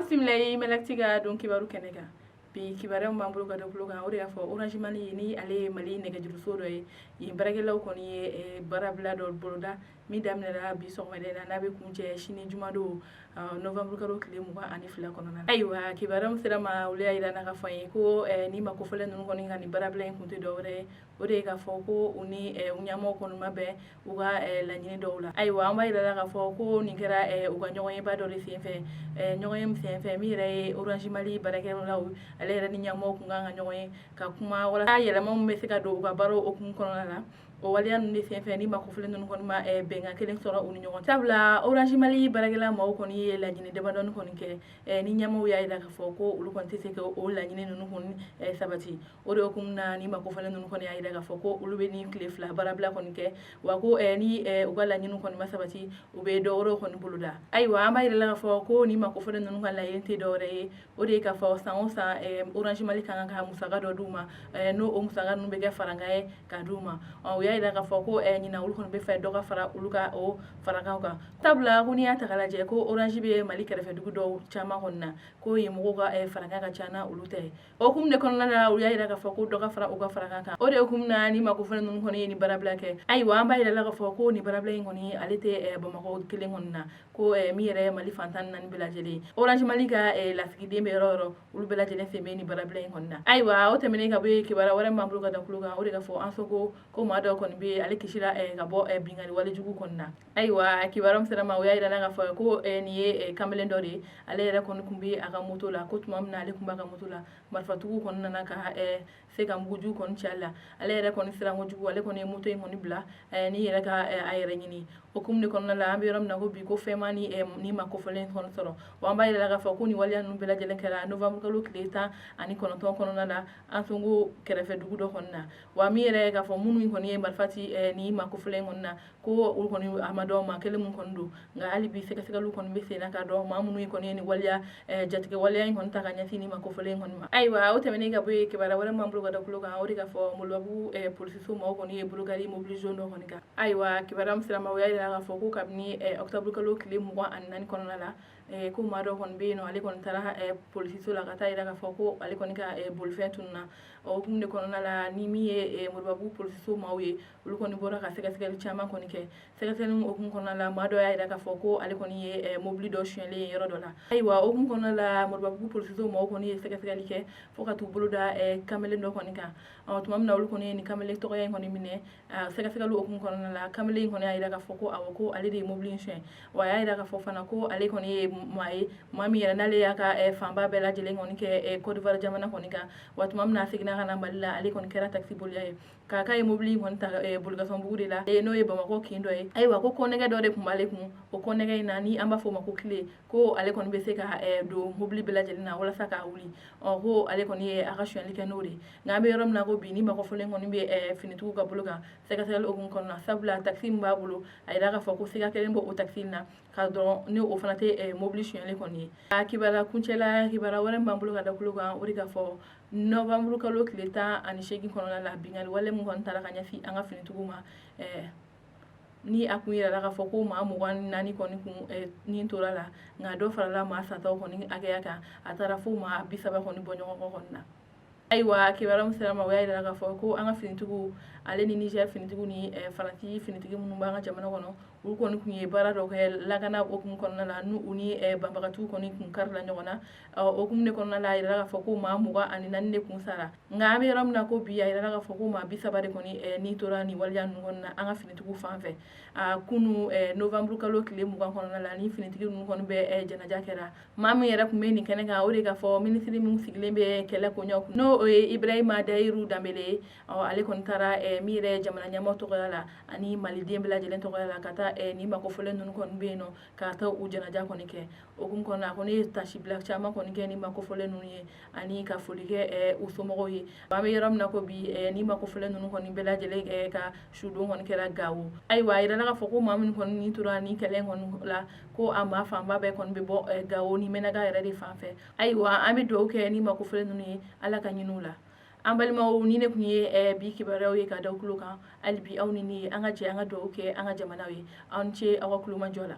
Bisimila i Melakiti ka don kibaru kɛnɛ kan. Bi kibaruya min b'an bolo ka da tulo kan, o de y'a fɔ Orange Mali, ni ale ye Mali nɛgɛjuruso dɔ ye, yen baarakɛlaw kɔni ye baarabila dɔ boloda min daminɛra bi sɔgɔmada in na, n'a bɛ kuncɛ sini jumadon novembre kalo tile 22 kɔnɔna na. Ayiwa, kibaruya min sera ma, olu y'a yira n'a ka fɔ an ye ko ni ma kofɔlen ninnu kɔni ka nin baarabila in kun tɛ dɔwɛrɛ ye, o de ye k'a fɔ ko u ni u ɲɛmɔgɔw kɔni ma bɛn u ka laɲini dɔw la. Ayiwa, an b'a yira la k'a fɔ ko nin kɛra u ka ɲɔgɔnyeba dɔ de senfɛ, ɲɔgɔnye min senfɛ, min yɛrɛ ye Orange Mali baarakɛlaw, ale yɛrɛ ni ɲɛmɔgɔw kun kan ka ɲɔgɔn ye ka kuma walasa yɛlɛma min bɛ se ka don u ka baaraw hukumu kɔnɔna la. O waleya ninnu de senfɛ, ni ma kofɔlen ninnu kɔni ma bɛnkan kelen sɔrɔ u ni ɲɔgɔn cɛ, sabula Orange Mali baarakɛla maaw kɔni ye laɲini damadɔni kɔni kɛ, ni ɲɛmɔgɔw y'a yira k'a fɔ ko olu kɔni tɛ se ka o laɲini ninnu kɔni sabati. O de hukumu na, ni ma kofɔlen ninnu kɔni y'a yira k'a fɔ ko olu bɛ nin tile 2 baarabila kɔni kɛ, wa ko ni u ka laɲini kɔni ma sabati, u bɛ dɔ wɛrɛw kɔni boloda. Ayiwa, an b'a yira la k'a fɔ ko ni ma kofɔlen ninnu ka laɲini tɛ dɔwɛrɛ ye, o de ye k'a fɔ san o san, Orange Mali ka kan ka musaka dɔ d'u ma, n'o o musaka ninnu bɛ kɛ farankan ye ka d'u ma. U y'a yira k'a fɔ ko ɲinan, olu kɔni bɛ fɛ dɔ ka fara olu ka o farankanw kan, sabula ko n'i y'a ta k'a lajɛ ko Orange bɛ Mali kɛrɛfɛ dugu dɔw caman kɔni na, ko yen mɔgɔw ka farankan ka ca na olu ta ye. O hukumu de kɔnɔna la, u y'a yira k'a fɔ ko dɔ ka fara u ka farankan kan. O de hukumu na, ni ma kofɔlen ninnu kɔni ye nin baarabila kɛ. Ayiwa, an b'a yira la k'a fɔ ko nin baarabila in kɔni, ale tɛ Bamakɔ kelen kɔni na, ko min yɛrɛ ye Mali fan 14 bɛɛ lajɛlen, Orange Mali ka lasigiden bɛ yɔrɔ o yɔrɔ, olu bɛɛ lajɛlen sen bɛ nin baarabila in kɔni na. Ayiwa, o tɛmɛnen ka bɔ yen, kibaruya wɛrɛ min b'an bolo ka da tulo kan, o de ka fɔ Ansongo ko maa dɔ kɔni bɛ yen, ale kisira ka bɔ binkanni walejugu kɔni na. Ayiwa, kibaruya min sera ma, o y'a yira k'a fɔ ko nin ye kamalen dɔ de ye, ale yɛrɛ kɔni tun bɛ a ka moto la, ko tuma min na ale tun b'a ka moto la, marifatigiw kɔni nana ka se ka mugujugu kɔni ci ale la. Ale yɛrɛ kɔni siran kojugu, ale kɔni ye moto in kɔni bila ni yɛrɛ ka a yɛrɛ ɲini. O hukumu de kɔnɔna la, an bɛ yɔrɔ min na ko bi, ko fɛn ma ni ma kofɔlen kɔni sɔrɔ. Wa an b'a yira k'a fɔ ko nin waleya ninnu bɛɛ lajɛlen kɛra novembre kalo tile 19 kɔnɔna la, Ansongo kɛrɛfɛ dugu dɔ kɔni na. Wa min yɛrɛ ye k'a fɔ minnu kɔni ye marifa ci ni ma kofɔlen kɔni na, ko olu kɔni a ma dɔn maa kelen mun kɔni don, nka hali bi sɛgɛsɛgɛliw kɔni bɛ sen na k'a dɔn maa minnu kɔni ye nin waleya jatigɛ waleya in kɔni ta ka ɲɛsin nin ma kofɔlen kɔni ma. Ayiwa, o tɛmɛnen ka bɔ yen, kibaruya wɛrɛ min b'an bolo ka da tulo kan, o de k'a fɔ Moribabugu polisiso maaw kɔni ye bolokari mobili jaune dɔ kɔni kan. Ayiwa, kibaruya min sera ma, o y'a yira k'a fɔ ko kabini octobre kalo tile 24 kɔnɔna la, ko maa dɔ kɔni bɛ yen nɔ, ale kɔni taara polisiso la ka taa yira k'a fɔ ko ale kɔni ka bolifɛn tununna. O hukumu de kɔnɔna la, ni min ye Moribabugu polisiso maaw ye, olu kɔni bɔra ka sɛgɛsɛgɛli caman kɔni kɛ. Sɛgɛsɛgɛli hukumu kɔnɔna la, maa dɔ y'a yira k'a fɔ ko ale kɔni ye mobili dɔ sonyɛlen ye yɔrɔ dɔ la. Ayiwa, o hukumu kɔnɔna la, Moribabugu polisiso maaw kɔni ye sɛgɛsɛgɛli kɛ fo ka t'u bolo da kamalen dɔ kɔni kan. Tuma min na olu kɔni ye nin kamalen tɔgɔya in kɔni minɛ, sɛgɛsɛgɛli hukumu kɔnɔna la, kamalen in kɔni y'a yira k'a fɔ ko awɔ, ko ale de ye mobili in sonyɛ. Wa a y'a yira k'a fɔ fana ko ale kɔni ye maa ye, maa min yɛrɛ n'ale y'a ka fanba bɛɛ lajɛlen kɔni kɛ Côte d'Ivoire jamana kɔni kan. Wa tuma min na a seginna ka na Mali la, ale kɔni kɛra taxi bolila ye, k'a k'a ye mobili in kɔni ta Boligasɔnbugu de la, n'o ye Bamakɔ kin dɔ ye. Ayiwa, ko kɔnɛgɛ dɔ de tun b'ale kun, o kɔnɛgɛ in na, ni an b'a fɔ o ma ko clé, ko ale kɔni bɛ se ka don mobili bɛɛ lajɛlen na walasa k'a wuli. Ɔ ko ale kɔni ye a ka sonyali kɛ n'o de ye. Nka an bɛ yɔrɔ min na ko bi, ni makɔfɔlen kɔni bɛ finitigiw ka bolo kan sɛgɛsɛgɛli hukumu kɔnɔna, sabula taxi min b'a bolo, a yira k'a fɔ ko siga kelen b'o taxi in na ka dɔrɔn ni o fana tɛ mobili sonyali kɔni ye. A kibaruya kuncɛla, kibaruya wɛrɛ min b'an bolo ka da tulo kan, o de k'a fɔ novembre kalo tile 18 kɔnɔna la, binkanni wale min kɔni taara ka ɲɛsin an ka finitigiw ma, ni a kun yirala k'a fɔ ko maa 24 kɔni kun ni tora la, nka dɔ farala maa sataw kɔni hakɛya kan, a taara fo maa 30 kɔni bɔ ɲɔgɔn kɔ kɔni na. Ayiwa, kibaruya min sera ma, o y'a yira k'a fɔ ko an ka finitigiw, ale ni Niger finitigiw ni Faransi finitigi minnu b'an ka jamana kɔnɔ, olu kɔni kun ye baara dɔ kɛ lakana hukumu kɔnɔna la, n'u u ni banbagatiw kɔni kun karila ɲɔgɔn na. O hukumu de kɔnɔna la, a yirala k'a fɔ ko maa 24 de kun sara, nka an bɛ yɔrɔ min na ko bi, a yirala k'a fɔ ko maa 30 de kɔni ni tora nin waleya ninnu kɔni na an ka finitigiw fan fɛ. A kunu novembre kalo tile 20 kɔnɔna la, ni finitigi ninnu kɔni bɛ janaja kɛra, maa min yɛrɛ tun bɛ nin kɛnɛ kan, o de k'a fɔ minisiri min sigilen bɛ kɛlɛ koɲɛw kun, n'o ye Ibrahima Dayiru Danbele ye. Ɔ ale kɔni taara min yɛrɛ jamana ɲɛmɔgɔ tɔgɔya la ani maliden bɛɛ lajɛlen tɔgɔya la ka taa nin makofɔlen ninnu kɔni bɛ yen nɔ, ka taa u janaja kɔni kɛ. O hukumu kɔnɔna, a kɔni ye tasibila caman kɔni kɛ ni makofɔlen ninnu ye ani ka foli kɛ u somɔgɔw ye. An bɛ yɔrɔ min na ko bi, ni makofɔlen ninnu kɔni bɛɛ lajɛlen ka sudon kɔni kɛra Gawo. Ayiwa, a yirala k'a fɔ ko maa minnu kɔni ni tora ni kɛlɛ kɔni la, ko a maa fanba bɛɛ kɔni bɛ bɔ Gawo ni Mɛnaka yɛrɛ de fan fɛ. Ayiwa, an bɛ dugawu kɛ ni makofɔlen ninnu ye, Ala ka ɲini u la. An balimaw, ni ne tun ye bi kibaruyaw ye ka da tulo kan. Hali bi, aw ni ne, an ka jɛ an ka dugawu kɛ an ka jamanaw ye. Aw ni ce aw ka kulomajɔ la.